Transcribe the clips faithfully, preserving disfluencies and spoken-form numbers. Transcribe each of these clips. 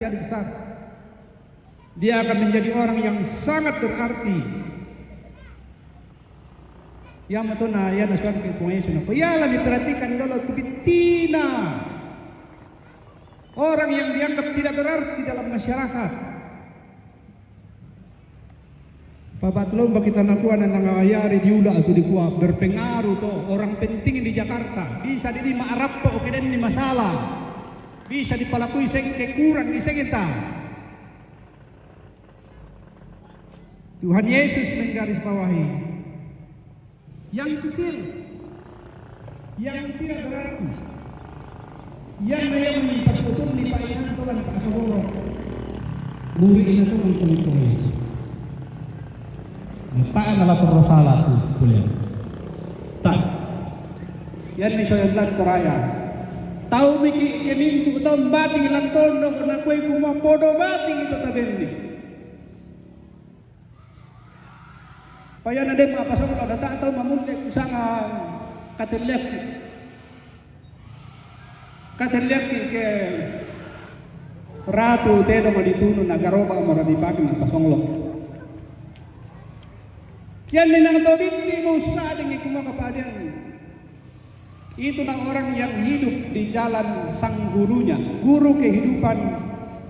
jadi besar. Dia akan menjadi orang yang sangat berarti. Iyamu tona, iya na suwan ke Tuhan Yesus na. Iyalah, diperhatikan dolo tu bittina. Orang yang dianggap tidak berarti dalam masyarakat. Pabatu lomba kita nakua na nangayari diula tu dikua berpengaruh to, orang penting di Jakarta. Bisa didi ma'arappo ke denni masalah. Bisa dipalakui seng ke kurang di seng kita. Tuhan Yesus menggarisbawahi yang kecil, yang tidak berarti, yang memang dipatutunni pa'inanto lan pa'asogoro. Muri ina to mangkuli Tuhan Yesus. Mata'na la torro sala tu kuliah. Ta. Iyanni soyang lan koraya. Tau miki ke mintu tau bating lan tondok na kuai kumua podo bating itu tabenni. Payana den ma'pasonglo data tau mamulle kusanga katelliakki. Katelliakki ke ratu tedong ditunu na garoba mora dipake ma'pasonglo. Kian nenang to binti mo usadengi kumaka padian. Itulah orang yang hidup di jalan sang gurunya, guru kehidupan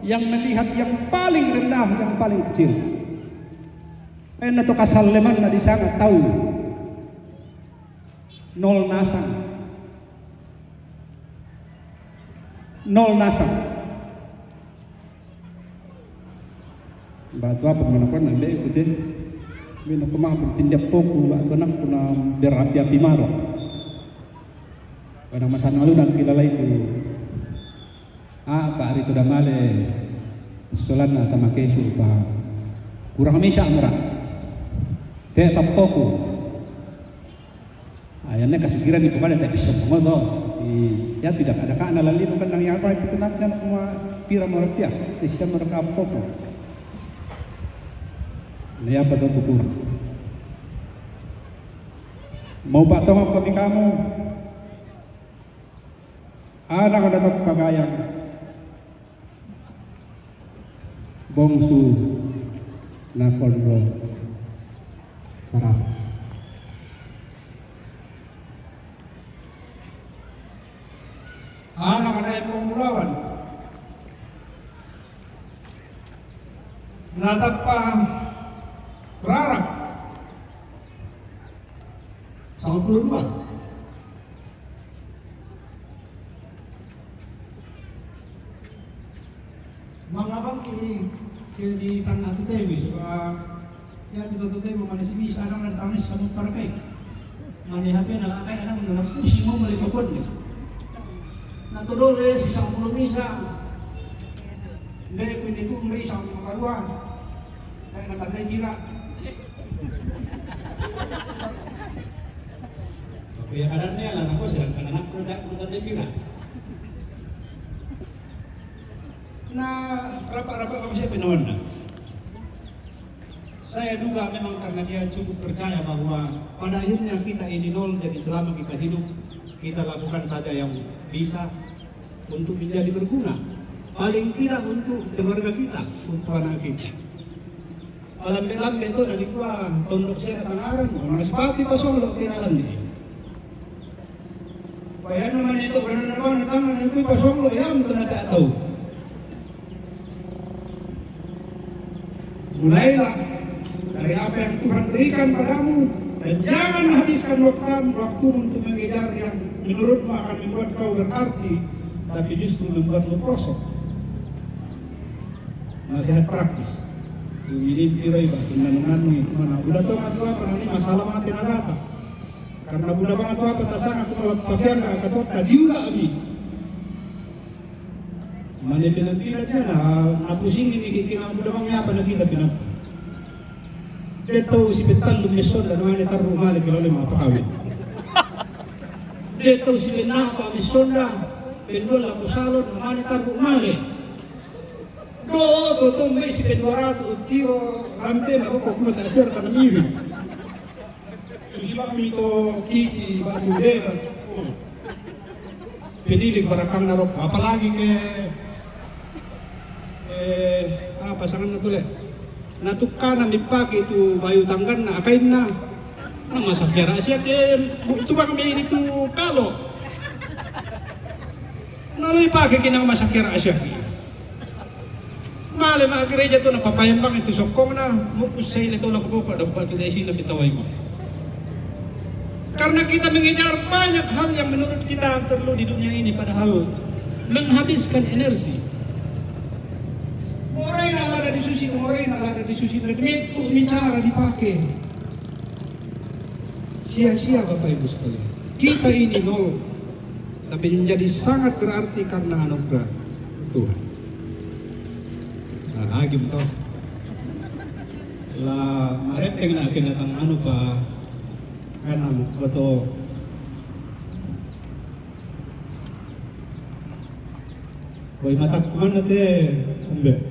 yang melihat yang paling rendah, yang paling kecil. Ena to kasallemanna di sana tau nol nasang, nol nasang. Batu apa mana kau nambe ikute? Bino kau mah bertindak poku batu anakku na berapi-api maro. Pada masa lalu dan kilalaiku. Ah, Pak Rito Damale solanna tamakesu pa kurang misa mura. Te tappoku. Ayanne kasugiran ni pokokna tak bisa mengoto. Ya tidak ada kana lali bukan nang apa itu kenaknya kuma pira mara pia. Bisa mereka apa pun. Ni apa tu kurang. Mau pak tongok kami kamu. Anak ada tak pagayang. Bongsu na konro sarap. Anak ada yang mau mulawan. Natappa rara. Sama puluh dua. Mangabang ki, ki di tanah tu tewi, sebab ya tu tu tewi mana sini sana mana tanah sama parkai. Mana H P na lakai anak mana pusing mau beli papun ni. Na tu dole si sama puluh misa. Nde ku ni ku misa sama karua. Kaya na tanah jira. Kuya kadanne anak ko sedangkan anakku tak perlu tanda pira. Nah, rapat-rapat kamu siapa nawanna? Saya duga memang karena dia cukup percaya bahwa pada akhirnya kita ini nol, jadi selama kita hidup, kita lakukan saja yang bisa untuk menjadi berguna. Paling tidak untuk keluarga kita, untuk anak kita. Palambe-lambe to na dikua tondok sera tangaran, mana sepati pasolo kiralan ni. Payana mani to benar na tangan na kui pasolo ya mutu na tak tahu. Mulailah dari apa yang Tuhan berikan padamu dan jangan habiskan waktu waktu untuk mengejar yang menurutmu akan membuat kau berarti, tapi justru membuatmu kosong. Nasihat praktis. Ini tirai ba, tunanungan ni mana. Udah tahu matu apa nanti masalah mati nagata. Karena udah banget apa tasang aku malah pakaian gak ketok tadi udah abi. Mana bilang pinat ya na, na pusing ini kikina udah bang apa na kita pinat. Dia tahu si betal lu mesonda na mana taruh male kalau lima apa kawin. Dia tahu si benapa mesonda pendol aku salon na mana taruh male. Do to to mbe si pendua ratu utiro rampe na roko kuma tak siar kana miri. Susi ba mi to kiki ba tu de ba. Penilik barakang na roko apalagi ke Eh, apa sanganna tu le? Natukkana mipake tu bayu tangganna akainna. Na masakkara siake bu-, tu bang mi itu kalo. Naloi pake kinang masakkara siake. Male ma gereja tu napapayambang itu sokkongna, mukussai le tolak pokok dapat tu desi na pitawai mo. Karena kita mengejar banyak hal yang menurut kita perlu di dunia ini, padahal menghabiskan energi. Moraina lada di susi, moraina lada di susi, itu bicara dipakai. Sia-sia, Bapak Ibu sekalian. Kita ini nol, tapi menjadi sangat berarti karena anugerah Tuhan. Nah, agi to. La maretteng na kena tang anu pa, kan anu, betul. Woi, matakku mana te, umbe.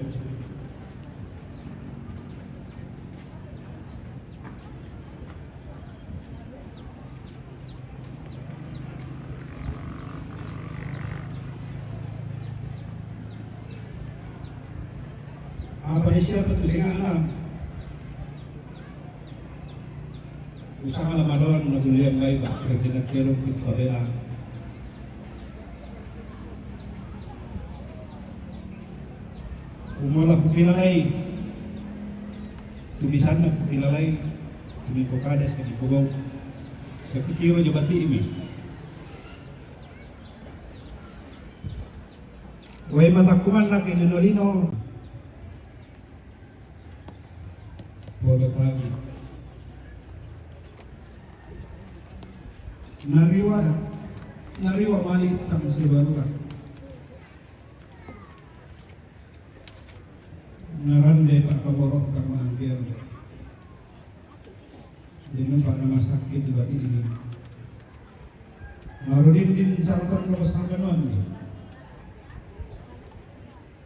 Apa ni siapa tu singa alam? Usaha Ramadan na bulan baik, Pak. Kira-kira kira kita bela. Umala kukilalai. Tumisanna kukilalai. Tumi ko kada sa di kugau. Sa kutiro jo bati imi. Wai matakkumanna ke lino-lino. Podo tagi. Nariwa, nariwa mali tang sibarura. Narande pa kaboro tang mangkir. Dinu pa nama sakit juga ini. Marudin din sarton do sarganon.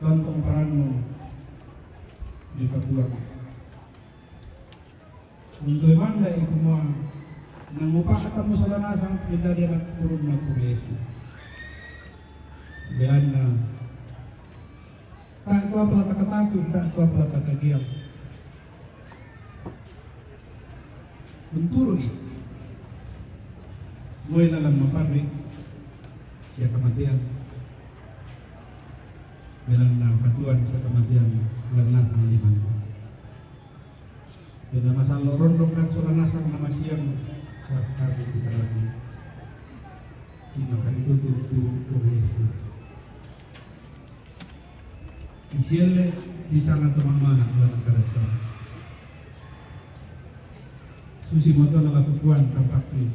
Tontong parannu di Papua. Untuk manda iku mua nangupa atamu sola nasang pinda dia nak turun na kuresu. Beanna tak tua pala takataku, tak tua pala takagiam. Unturu i. Moe lalang maparri sia kamatean. Belanna katuan sia kamatean lan nasang liman. Belanna masallo rondong kan sola nasang namasiang. Kami kita lagi. Ino kan itu tu, tu, tu, tu. Isielle di sana teman mana bulan kereta. Susi moto na lakukuan tampakti.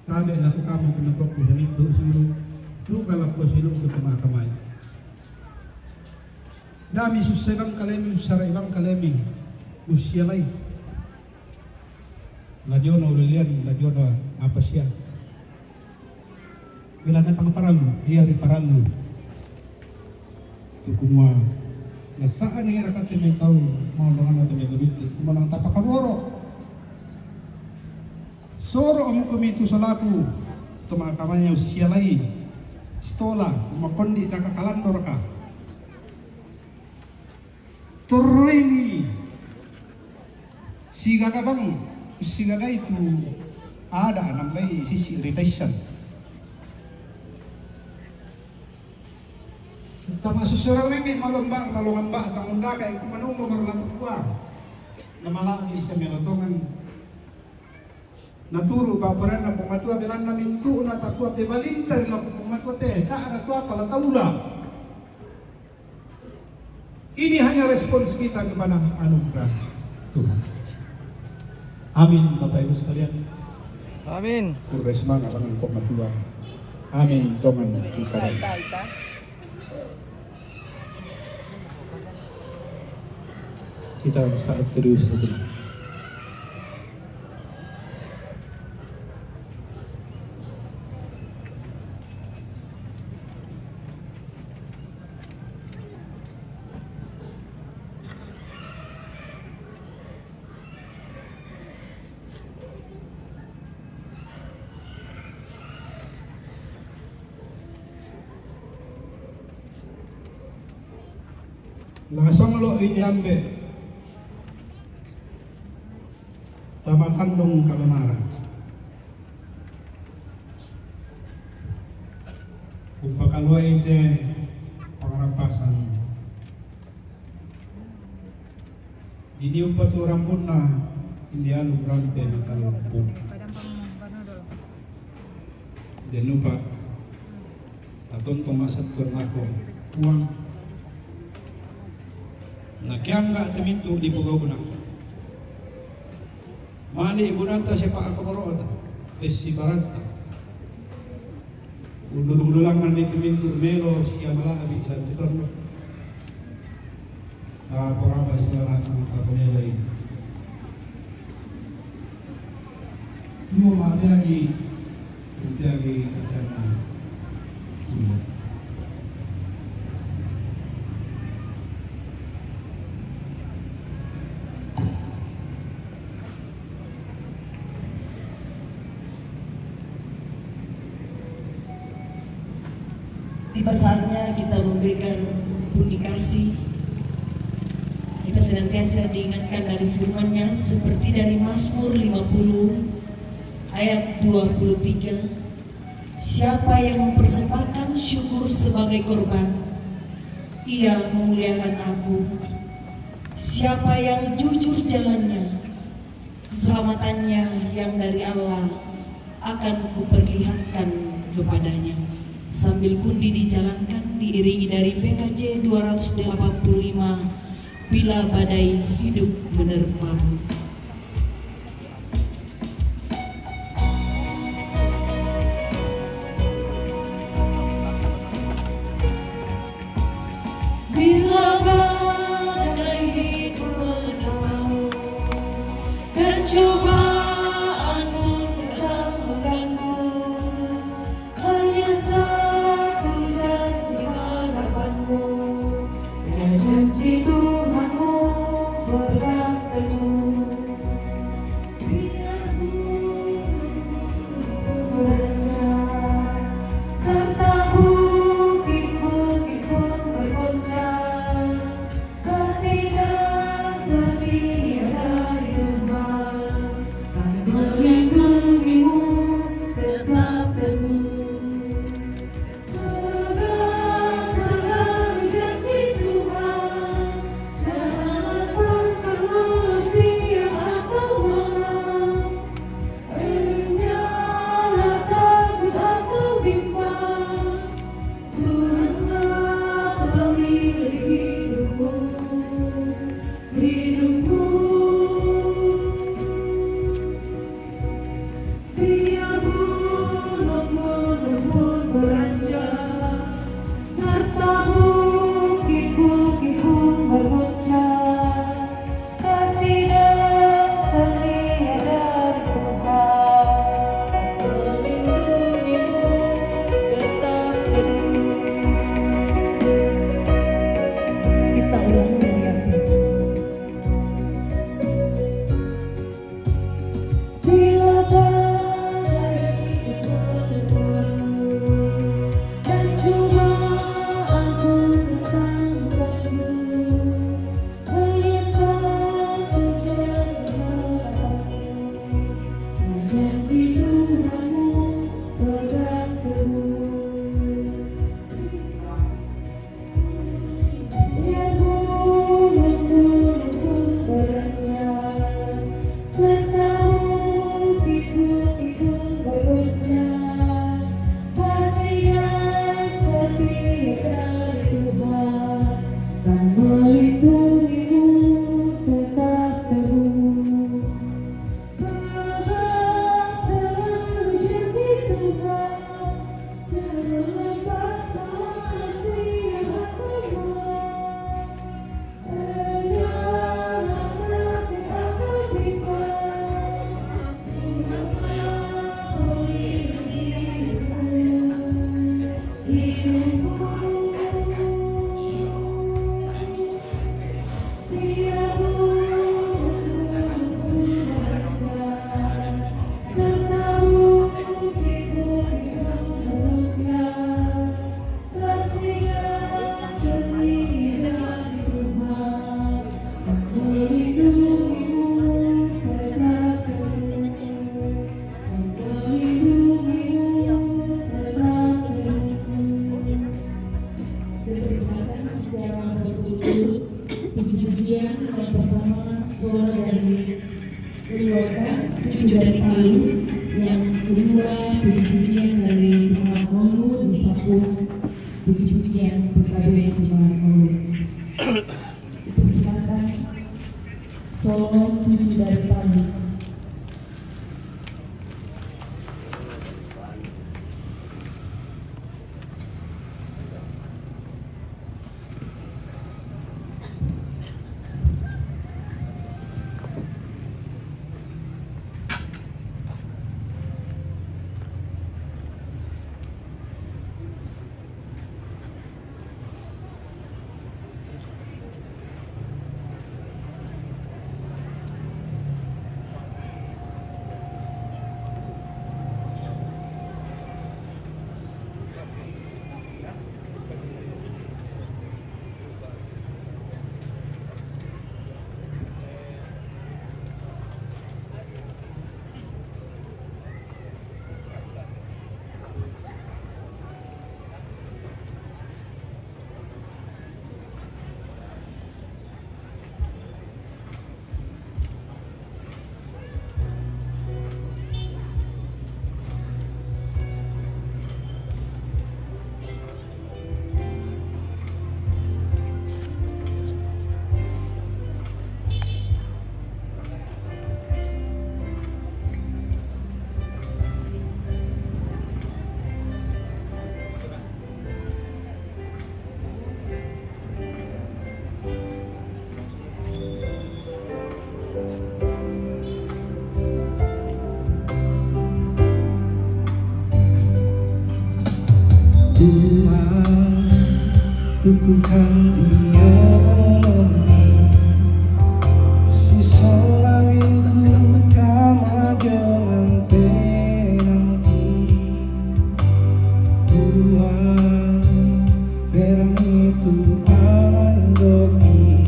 Tabe laku kamu kena kopi dan itu siru. Duka laku siru ke tengah kamai. Dami susah bang kalemi, usara bang kalemi. Usia lai. Ladiono ulelian, ladiono apa sia. Bila datang paralu, iya ri paralu. Tu kumua nasaan ni era kate me tau mau dongana te me guriti, kumua nang tapakaboro. Soro amu kumitu salaku, toma kamanya usia lai. Stola, makondi raka kalando raka. Torroini sigaga bang, sigaga itu ada nambai sisi irritation. Tama seseorang nenge malomba, malomba tangundaka iku manunggu marlatukua. Namala bisa melotongan. Naturu baperanna Pumatua belanna mintu'na tatua pebalintari lako Pumatua te, tak ada tua pala taula. Ini hanya respons kita kepada anugerah Tuhan. Amin, Bapak Ibu sekalian. Amin. Kurre semangat dengan kok matua. Amin, tongan kita. Kita saat terus itu. Lasong lo ini ambe tama tandung kalonara. Umpakaluai te pangarampasan. Ini umpatu rambutna indialu rampe matalu pun. Jangan lupa tatontong maksud kun aku puang. Nakiangga temitu di pugau guna. Mali gunata sepak aku berota. Besi baranta. Undulung-dulang mani temitu melo sia mala abi ilan tuton. Kaporaba istilah nasang kaponelai. Dua mati lagi, mati lagi kasarna. Semua. Tiba saatnya kita memberikan pundi kasih. Kita senantiasa diingatkan dari firman-Nya seperti dari Mazmur lima puluh ayat dua puluh tiga, "Siapa yang mempersembahkan syukur sebagai korban, ia memuliakan Aku. Siapa yang jujur jalannya, keselamatannya yang dari Allah akan kuperlihatkan kepadanya." Sambil pundi dijalankan, diiringi dari P K J dua ratus delapan puluh lima, "Bila badai hidup menerpamu." Bila badai hidup menerpamu dan cobaan pun datang mengganggu, hanya satu janji harapanmu, ya janji Tuhanmu pegang teguh. Dipersembahkan secara berturut-turut puji-pujian. Yang pertama, solo dari keluarga, cucu dari Palu. Yang kedua, puji-pujian dari jemaat Monggo, disambung puji-pujian P K B jemaat Monggo. Dipersembahkan solo cucu dari Palu. Tuhan, teguhkan dia, si solang itu kama dengan penanti. Tuhan, berang itu pangan doki.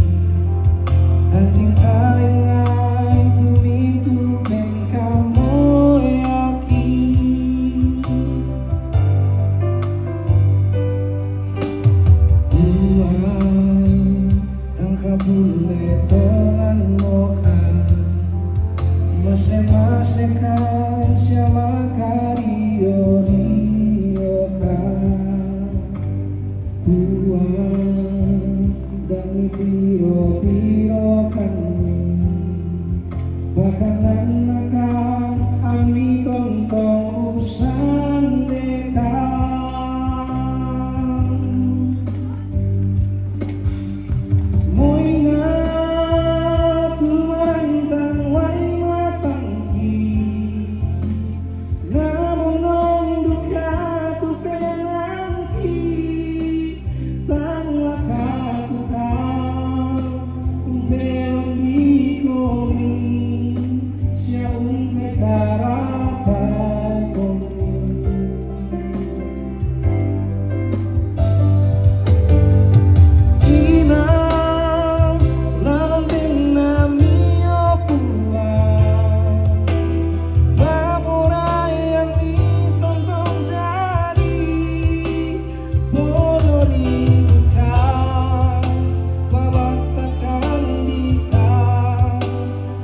Anting kain ngai tumitu bengkamo yaki. Tuhan, tangka bule tongan moka. Mase-mase kan siama kario-rio kan. Tuhan, dang piro-piro kami. Bahkan anak ami tontong usan dekan. Moina Tuhan tang wai matangki. Namun nong duka tu penangki. Tang laka tu kau, belum di komi, siya umpe karapai komi. Ina, lalang deng nami o pua, baborai ami tontong jadi. Polo di ka, babatakan di ka,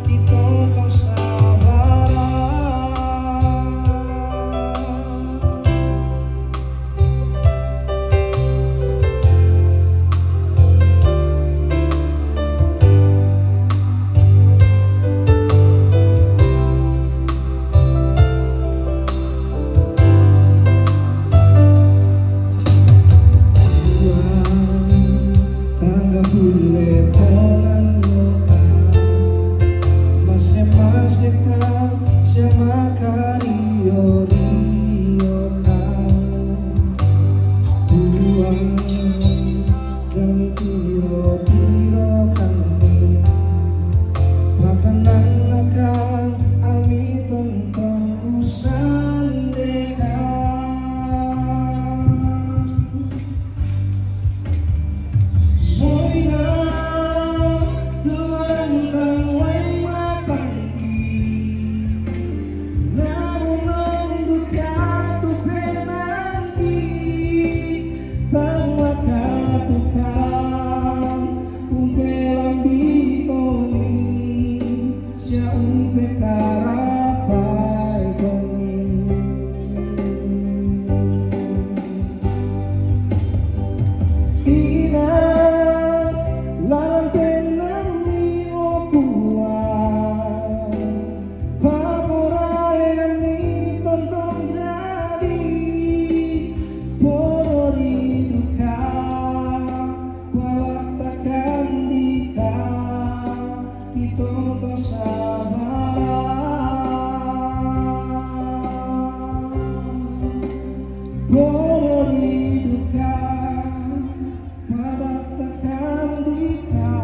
di tontong sabara. Tangga bule pongan moka, mase-mase ka, siama kario-rio ka. Tuhan, dang piro-piro kami, makanan akan ami tontong usan dekan. Moina Sabaran, boleh duka, pada takkan duka,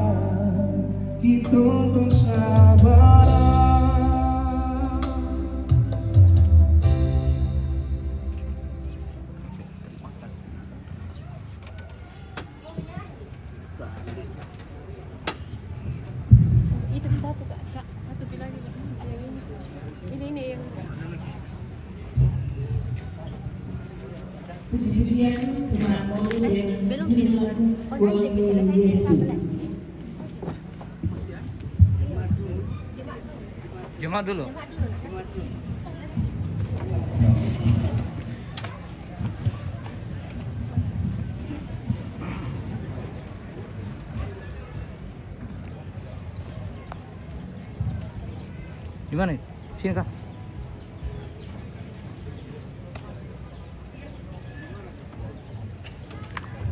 kita bersabaran. Itu satu, Kak. Kak, satu lagi. Yang ini. Ini, ini yang puji-pujian, jemaat maulid yang belum, judul lagu. Oh, nanti bisa selesai. Jumat dulu. Di mana itu? Sini kah?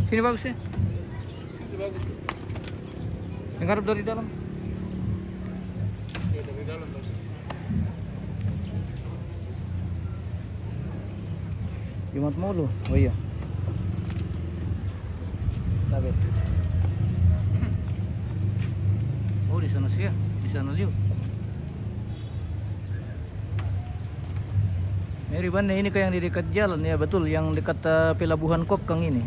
Sini bagus ya. Yang ngarep dari dalam. Jumat mulu. Oh iya. Tapi. Oh, di sana sih ya. Di sana liu. Meri bane ini kayak yang di dekat jalan ya, betul, yang dekat eh, pelabuhan Kokang ini.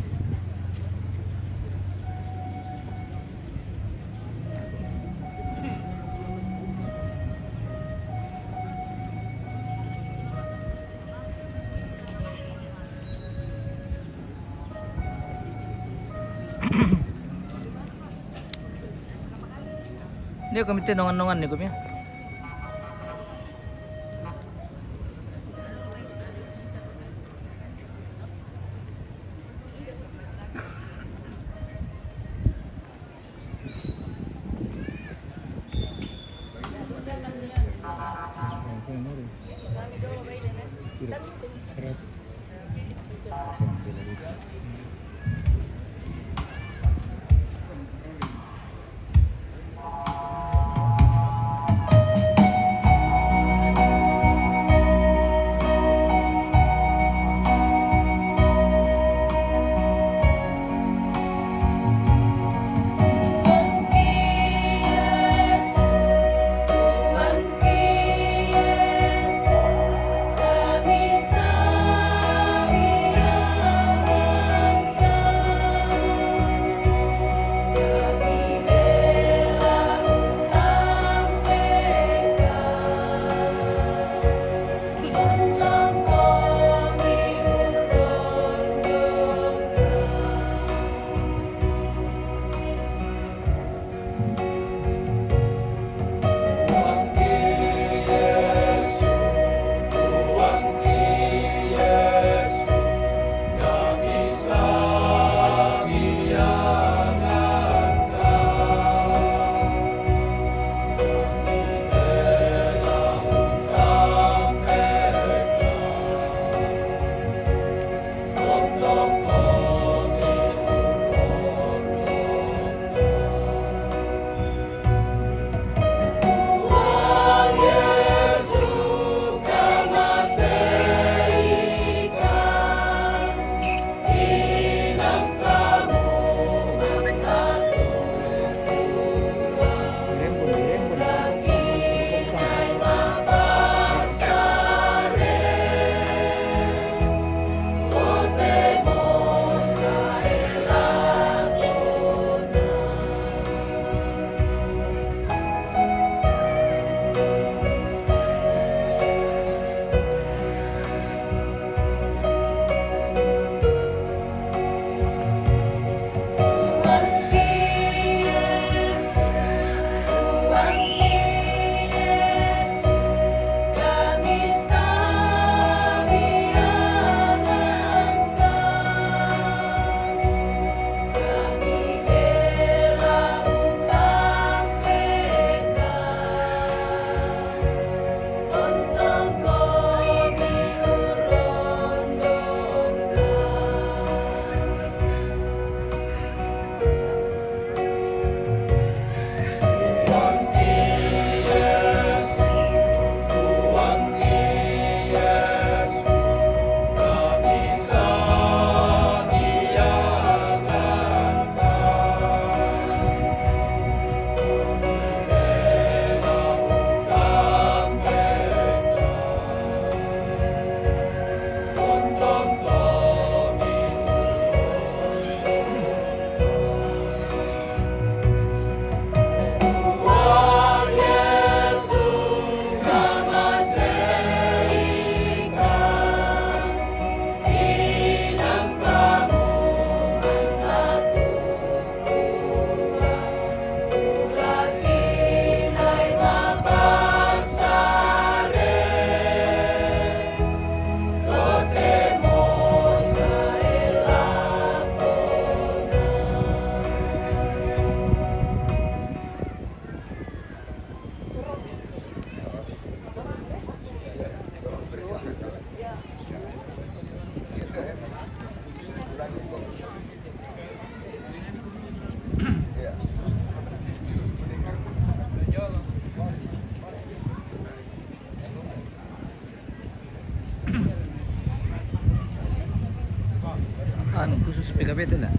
Dia kami te nongan-nongan nih kami. Betul ndak?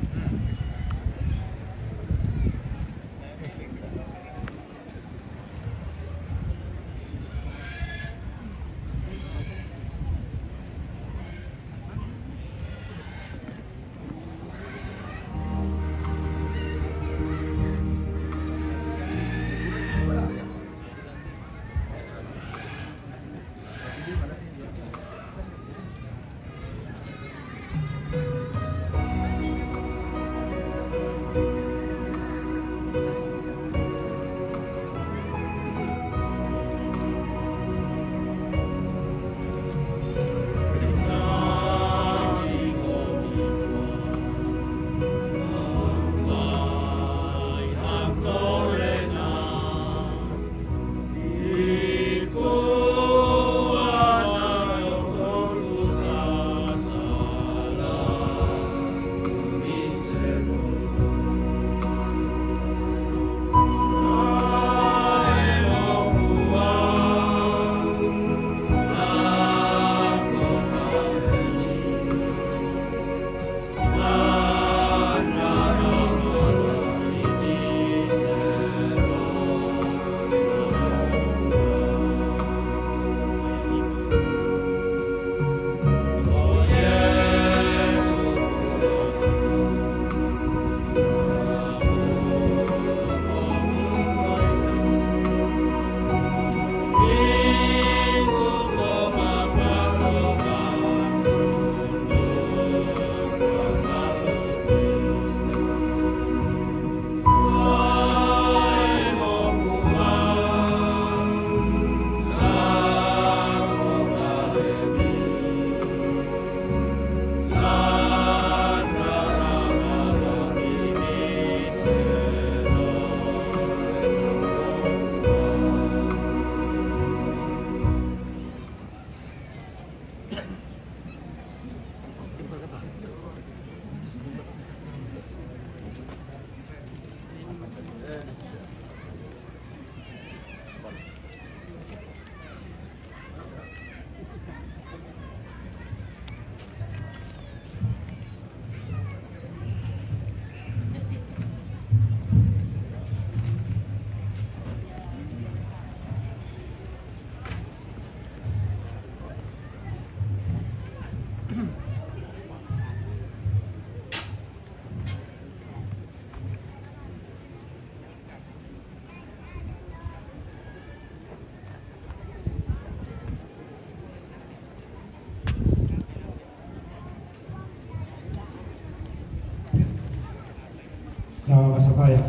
Na masapaya.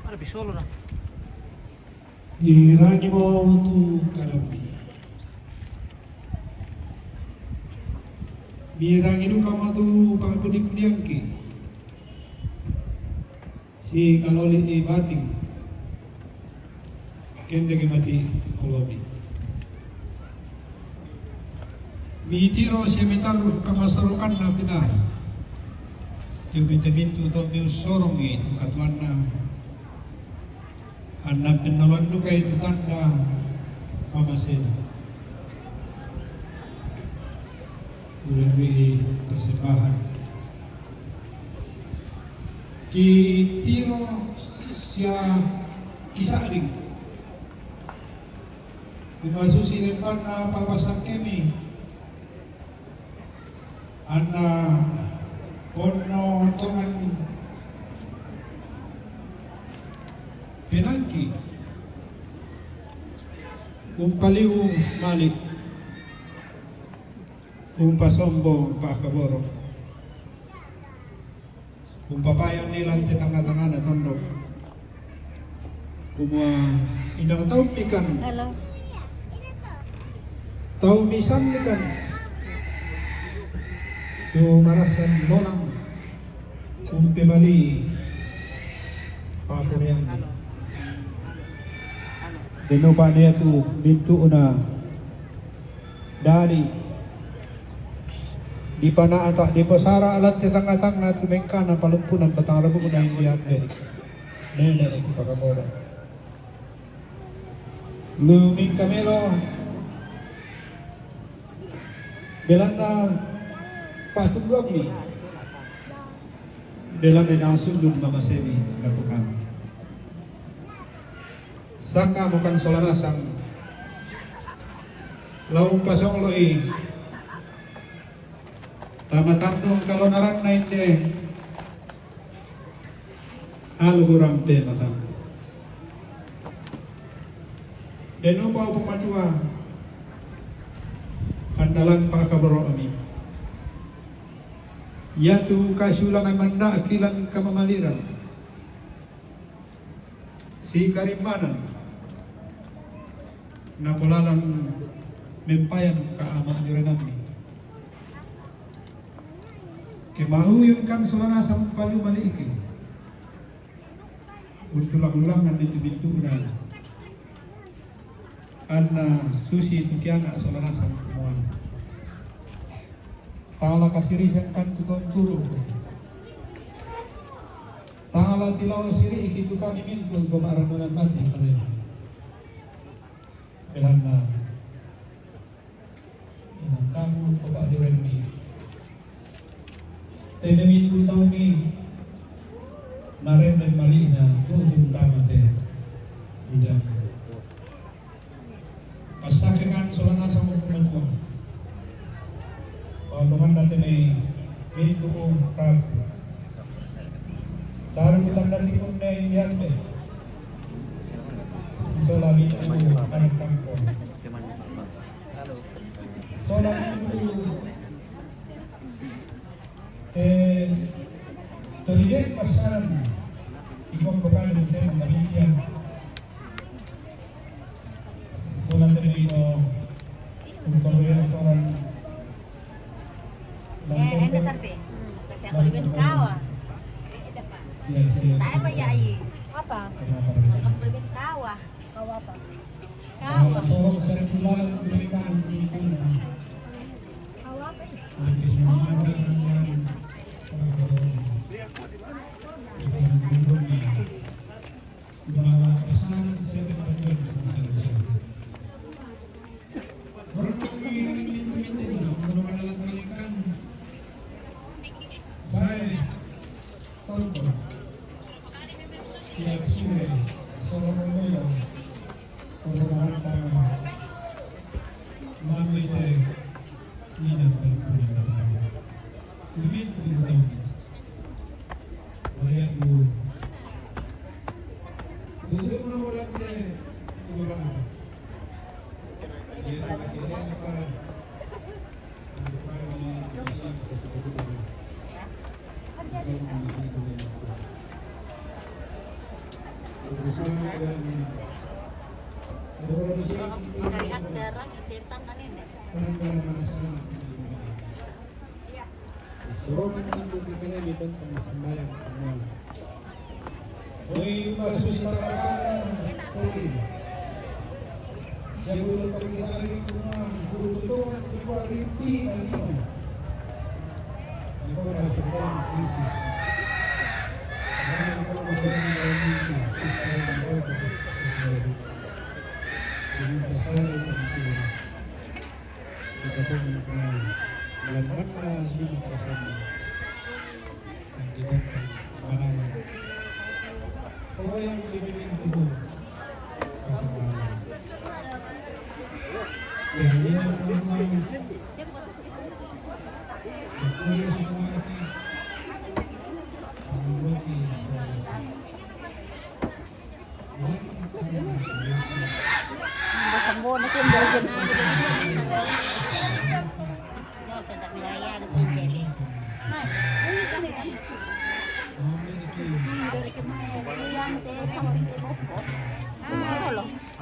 Ada pisolo na. Irangi mo tu kadambi. Irangi duka mo tu pangpudi-pudiangki. Si kaloli i bating, kendeki mati olomi. Mitiro si mitaru kamasorokanna pina. Jumite mintu to miusorongi tu katuanna. Anna pennolon dukai tu tanda pamasena. Ulebih persembahan. Kitiro sia kisa'ding. Kumasusi lempanna papassakkemi. Anna ponno tongan penangki. Umpaliu malik. Umpasombo, umpakaboro. Umpapayo ni lan te tanga-tangana tondok. Kumua indang tau mikan. Halo. Tau misan mikan. Tu marasan molang. Umpebali. Pakorean. Deno panea tu mintu una. Dadi, dipanaata, dipasara lan te tanga-tanga tu mengkana palumpunan batang labu na indian de. Nene ki pakaboro. Lumingka melo. Belanna pasunduanni. Bela de na sundun mamasemi katukan. Saka mo kan sola nasang lao umpasonglo'i tama tandung kalonaranna inde, alu gurang pe matang. De nupa upung matua pandalan pakaboro'mi. Iatu kasiulangan mandaki lan kamamaliran, sikarimmanan, napolalang mempayan ka ama' ni renammi. Ke mauyun kan sola nasang umpalumali'ki. Untulang-ulangan ni tu mintu'na, anna susi tu kianga' sola nasang kumua, tala kasirisan kan tu tonturu, tala tilao siri'ki tu kami mintu' to ma'rannunan mate. Belanna inang kamu to pa'diuemmi, tena mintu' taummi naremmen mali'na tu'u tama te idammi. Passakekan sola nasang upung matua. Paolonganna tena mintu' ragu. Taru tanda timunna iande. Sola mintu' anak kampung. Sola mintu' eh, terjadi pasaran di pembekalan dan demikian. Sola tena ino untuk orang. Eh, enda sarpe. Kasi aku lebih kawa. Iya, iya. Tak apa ya, ai. Apa? Aku lebih kawa. Kawa apa? Kawa. Kawa apa? Oi, masusi tangkana, oi. Siapa yang pakai sari kumang, kurutuan, kurutuan, rimpi, alina. Di bawah masuk dalam krisis. Jangan kalau masuk dalam krisis, krisis yang baru, krisis yang baru. Jadi, pasal itu. Kita pun mengenal. Dalam makna lima pasal. Menjadikan pandangan. Orang yang dibimbing tubuh kasih malam. Yang ini mengenai. Yang ini semua. Mengurusi.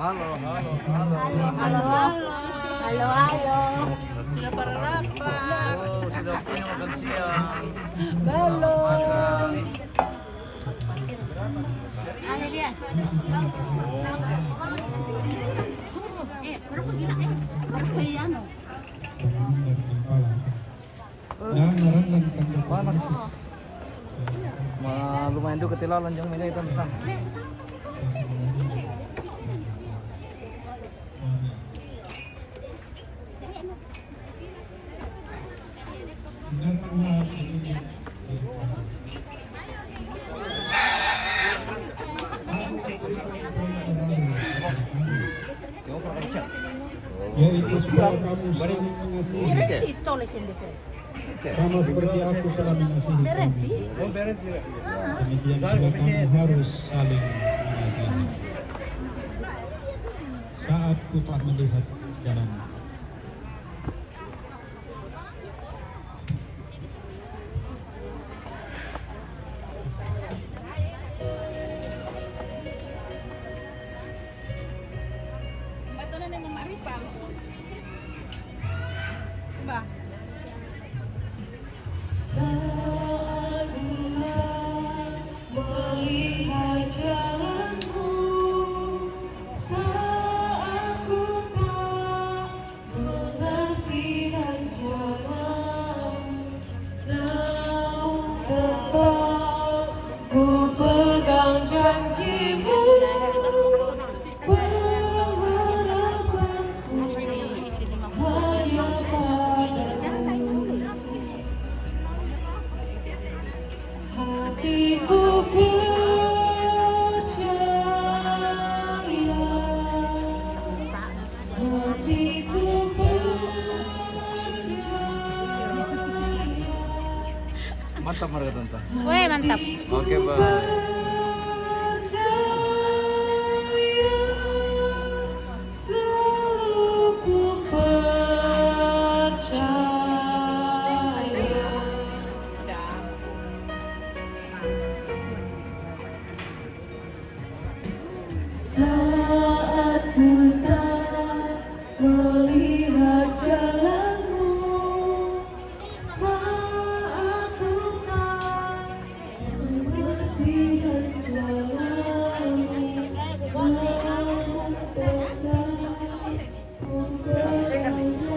Halo, halo, halo. Halo, halo. Halo, halo. Sudah pada lapar. Oh, sudah punya makan siang. Belum. Panas. Ma, lumayan juga tilalan yang ini, tentang. Yaitu supaya kamu saling mengasihi. Sama seperti aku telah mengasihi kamu. Demikian juga kamu harus saling mengasihi. Saat ku tak melihat jalan. Saat ku tak melihat jalanmu, saat ku tak mengerti rencanamu, namun tetap ku pegang janjimu. Berharapku hanya padamu. Hatiku percaya, hatiku percaya. Mantap, Marga Tante. Weh, mantap. Oke, bye. Selalu ku percaya. Saat ku tak melihat jalanmu, saat ku tak mengerti rencanamu, namun tetap ku berjanji.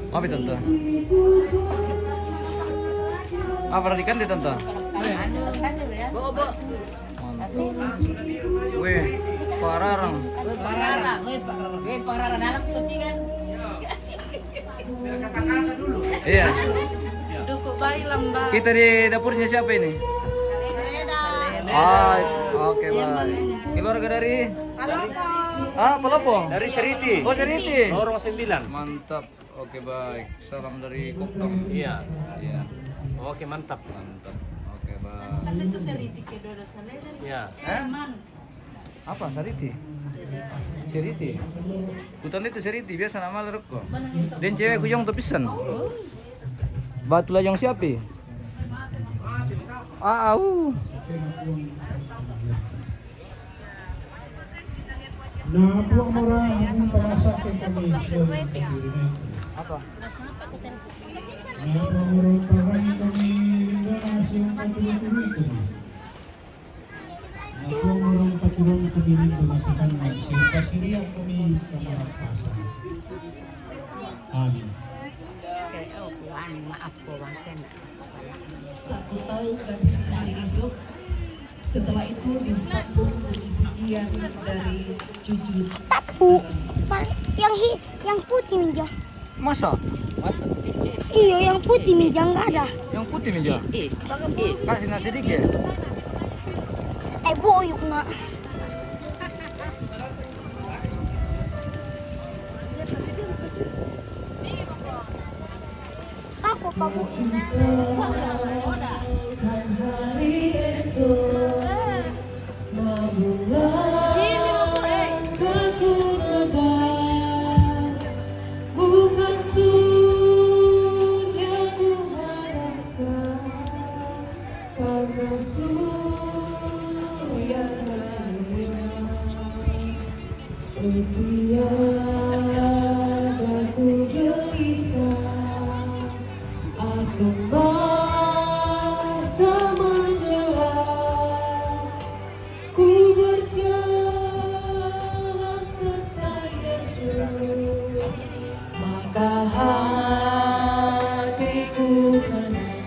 Maaf, Tante. Apa tadi kan di Tante? Mantap. Weh, pararang. Weh, pararang. Weh, pa-, weh, pararang dalam syutingan. Iya. Kita di dapurnya siapa ini? Ah, oke, baik. Keluarga dari? Palopo. Ah, Palopo. Dari Seriti. Oh, Seriti. Lorong sembilan. Mantap. Oke, baik. Salam dari Koktong. Iya. Iya. Oke, mantap. Mantap. Oke, baik. Tante itu Seriti ke Dodo Salele. Iya. Eh, man. Apa, Sariti? Seriti. Ku tau itu Seriti, biasa nama lerokko. Dan cewek ku jong tu pisan. Batu lajong siapi? Ah, au. Na puang orang pun parasa ke kami siang kami. Apa? Na puang orang parangi kami, lindana siang kami turu-turu kami. Aku orang paturang kami, lindana siang kami, siang pasirian kami kamar pasang. Amin. Oke, oh, Tuhan, maaf, Tuhan. Tak ku tahu kan hari esok. Setelah itu disambung puji-pujian dari cucu. Tapu. Yang hi-, yang putih meja. Masa? Masa? Iyo, yang putih meja nggak ada. Yang putih meja? Eh, eh. Kasih nasi dikit. Eh, boyok nak. Aku, Pak Bu. Hari esok, mabulan keturunan, bukan surga ku harapkan, karena surga hanya Tiada ku gelisah akan masa menjelang. Ku berjalan serta Yesus, maka hatiku tenang.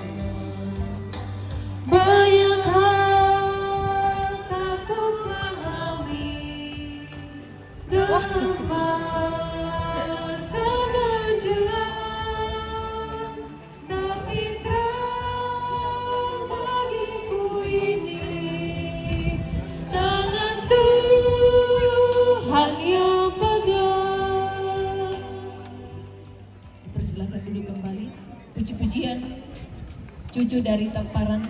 Banyak hal tak ku pahami. Dalam masa menjelang, cucu dari Tamparan.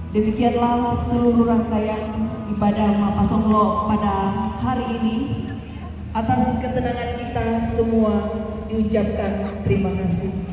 Demikianlah seluruh rangkaian ibadah Mapasonglo pada hari ini. Atas ketenangan kita semua diucapkan terima kasih.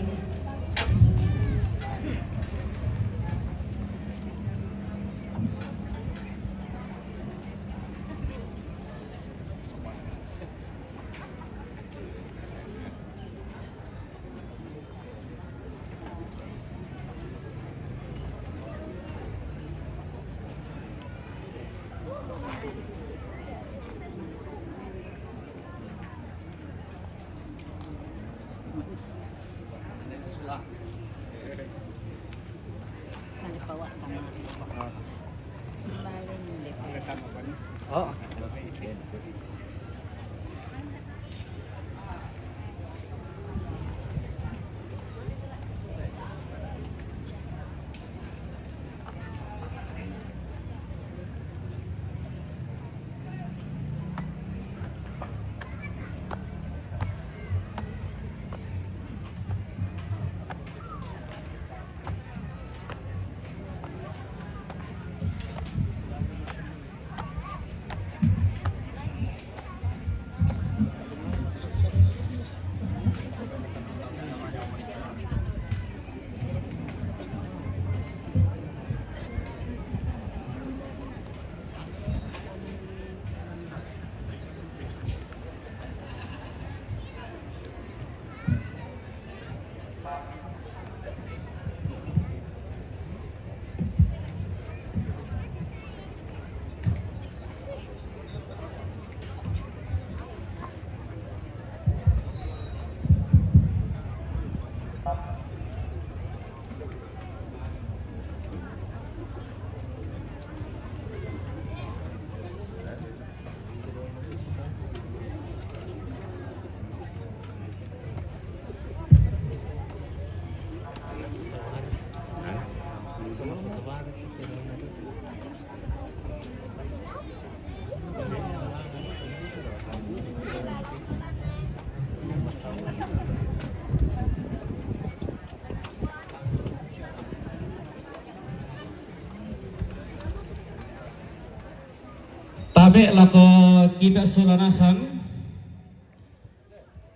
Tabe' lako kita sola nasang,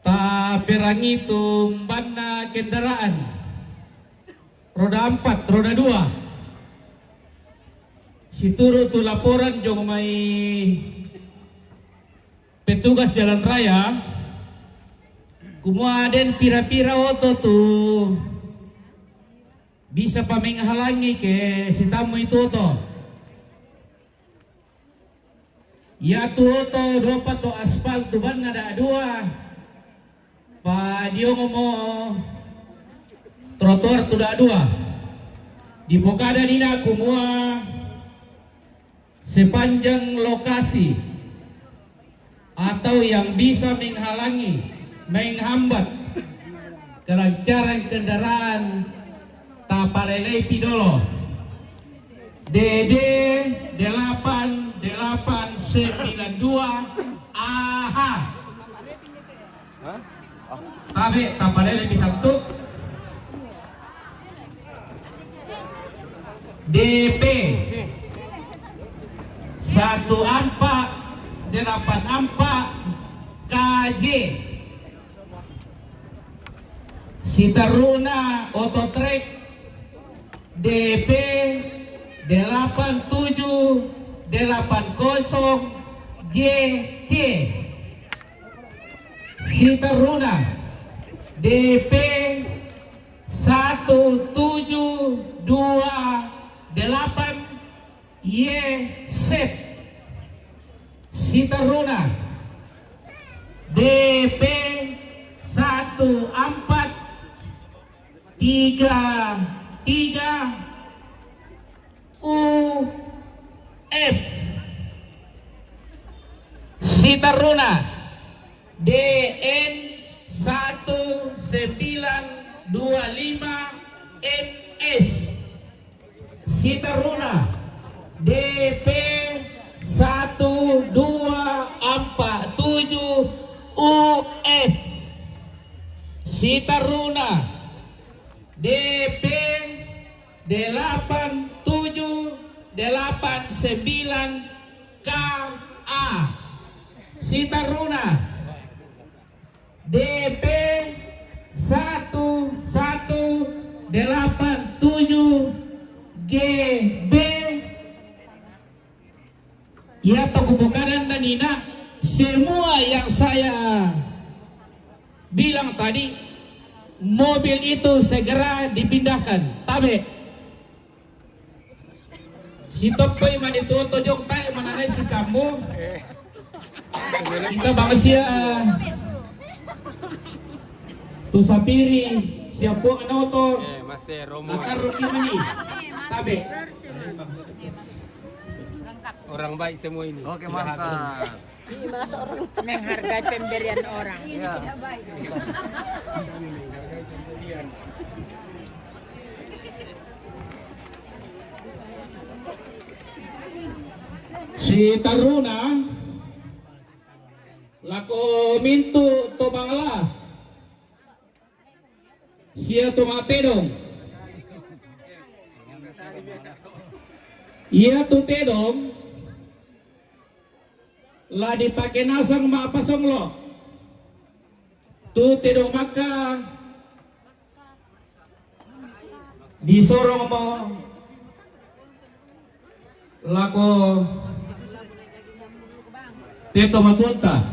taperangi tu umbanna kendaraan roda empat, roda dua. Situru' tu laporan jong mai petugas jalan raya, kumua den pira-pira oto tu bisa pa menghalangi ke sitammu itu oto. Iatu oto dopa to aspal tu banna da' dua, padiongomo trotoar tu da' dua. Dipokada nina kumua sepanjang lokasi atau yang bisa menghalangi, menghambat kelancaran kendaraan, tapalelei pi dolo. D D delapan delapan sembilan dua A H. Tabe', tapalelei pi sattu. D P satu empat delapan empat K J. Sitaruna oto trek D P delapan tujuh delapan kosong J C. Sitaruna D P satu tujuh dua delapan Y Z. Sitaruna D P satu empat tiga tiga U F. Sitaruna D N satu sembilan dua lima N S. Sitaruna D P satu dua empat tujuh U F. Sitaruna D P delapan tujuh delapan sembilan K A. Sitaruna D P satu satu delapan tujuh G B. Iya, takubukanan dan ina, semua yang saya bilang tadi, mobil itu segera dipindahkan. Tabe'. Sitoppoi mani tu oto jong tae' mananai sikammu. Kita bangsia tu sapiri siappuang na oto. Eh, Master Romo. Akan ruki mani. Tabe'. Orang baik semua ini. Oke, sudah mantap. Habis. Ih, masa orang menghargai pemberian orang. Iya. Si Taruna lako mintu to mangala. Sia tu matedong. Ia tu tedong la dipake nasang ma'pasonglo. Tu tedong maka disorong mo lako te tomatuonta.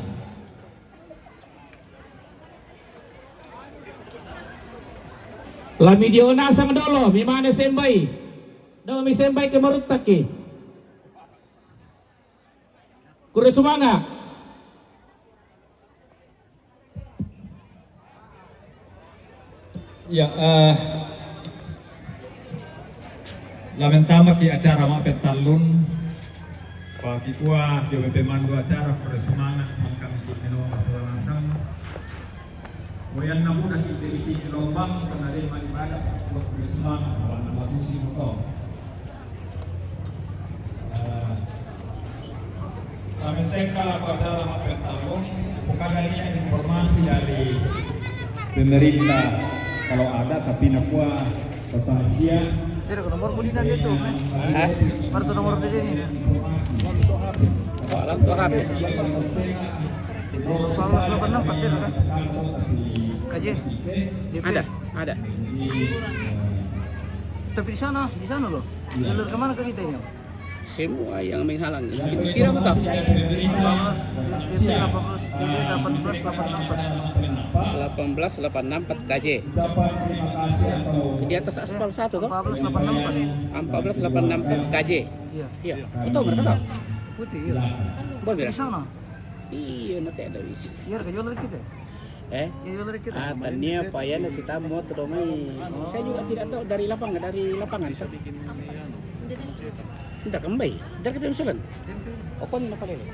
La midio nasang dolo, mimane sembai. Dolo misembai ke maruttaki. Kurre sumanga'. Ya, eh, la mentamaki acara ma'pentallun, pakikua dio pemandu acara, kurre sumanga' mangkamiki melo masalah nasang. Wayanna mudaki isi gelombang penerima ibadah, kurre sumanga' sabanna masusi moto. Eh, Lamenteka lako acara ma'pentallun, bukan adanya informasi dari pemerintah kalau ada, tapi nakua kota Asia. Tidak, nomor pun tidak itu. Hah? Kartu nomor P D ini. Informasi. Soalan tuh H P. Empat belas delapan enam empat, tidak kan? K J. Ada, ada. Tapi di sana, di sana loh. Jalur kemana ke kita ini? Semua yang menghalangi. Itu kira bukan. Delapan belas delapan enam empat. Delapan belas delapan enam empat K J. Di atas aspal satu toh? Empat belas delapan enam empat. Empat belas delapan enam empat K J. Iya. Iya. Betul, mereka tahu. Putih, iya. Bukan, di sana. Iya, nanti ada isi. Iya, kejual kita. Eh? Iya, dari kita. Ah, tania payana si tamu tu domai. Saya juga tidak tahu dari lapangan, dari lapangan. Entah kembai, dari P M Sulan. Okon apa lele?